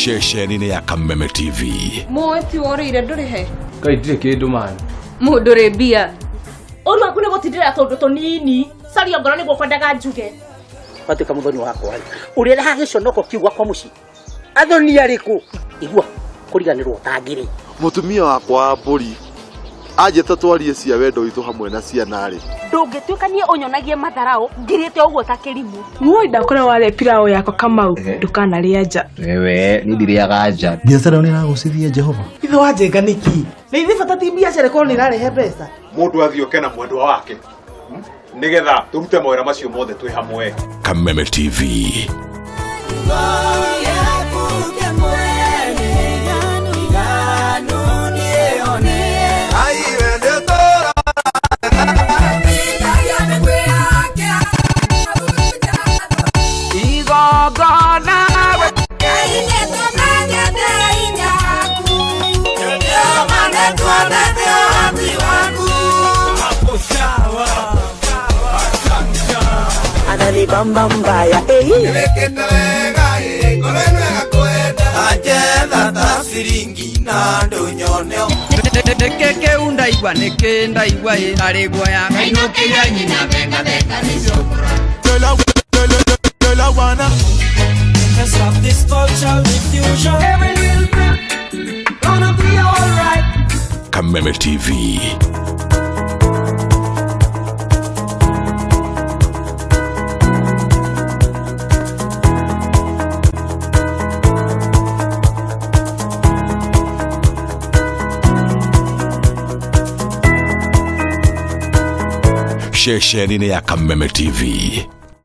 Ceceni-inĩ ya Kameme TV. Mũĩ ti worĩire ndũrĩhe. Ngai ndirĩ kĩndũ mani. Mũndũ rĩ mbia. Ũru waku nĩ gũtindĩra tũndũ tũnini. Caria ngoro nĩguo kwendaga njuge. Watuĩka mũthoni wakwa rĩ, ũrĩrehaga gĩconoko kĩu gwakwa mũciĩ. Athoni arĩkũ? Igua kũriganĩrwo ũtangĩrĩ. Mũtumia wakwa wa mbũri anjĩta twarie cia wendo witũ hamwe na ciana rĩ. Ndũngĩtuĩka niĩ ũnyonagie matharaũ ngirĩte ũguo ta kĩrimũ. Woi ndakora warĩa pilau yakwa Kamau ndũkanarĩa nja. Wewe ni ndiriaga nja. Biacara ĩyo nĩragocithia Jehova. Ithe wa njenga nĩkĩ? Na ithe bata ti biacara ĩkorwo nĩ ĩrarehe mbeca. Mũndũ athiĩ oke na mwendwa wake nĩgetha tũrute mawĩra macio mothe twĩ hamwe. Kameme TV. Ananibamba mbaya eh. Nĩkĩ ndaigua nĩkĩ ndaigua ĩ arĩ guoya kainũkĩire nyina benga benga Kameme TV. Ceceni-inĩ ya Kameme TV.